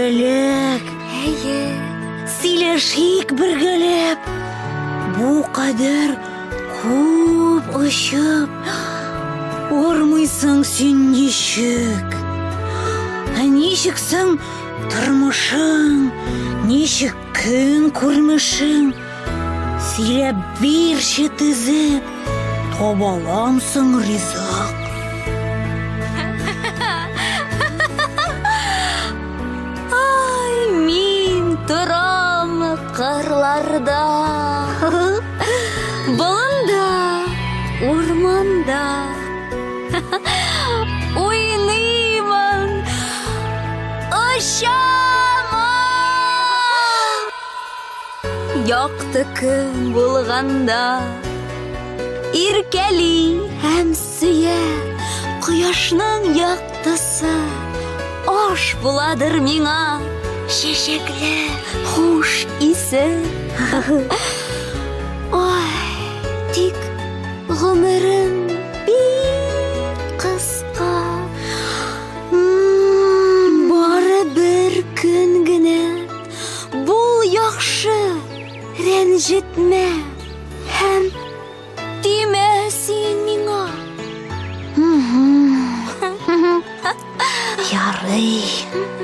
Күбәләк. Әйе. Сөйләшик бергәләп. Бу кадәр күп очып, Ормыйсың син ничек? Ә ничек соң тормышың, ничек көн күрмешең? Сөйләп бирче тезеп, табаламсың ризык? Ай, мин торам кырларда, болында, урманда. Уйныймын, очамын. Якты көн булганда Иркәли һәм сөя Кояшның яктысы Аш буладыр миңа Чәчәкләр хуш исе Ай, тик гомерем бик кыска Бары бер көн генә Бул яхшы, рәнҗетмә һәм тимә син миңа. Ярый.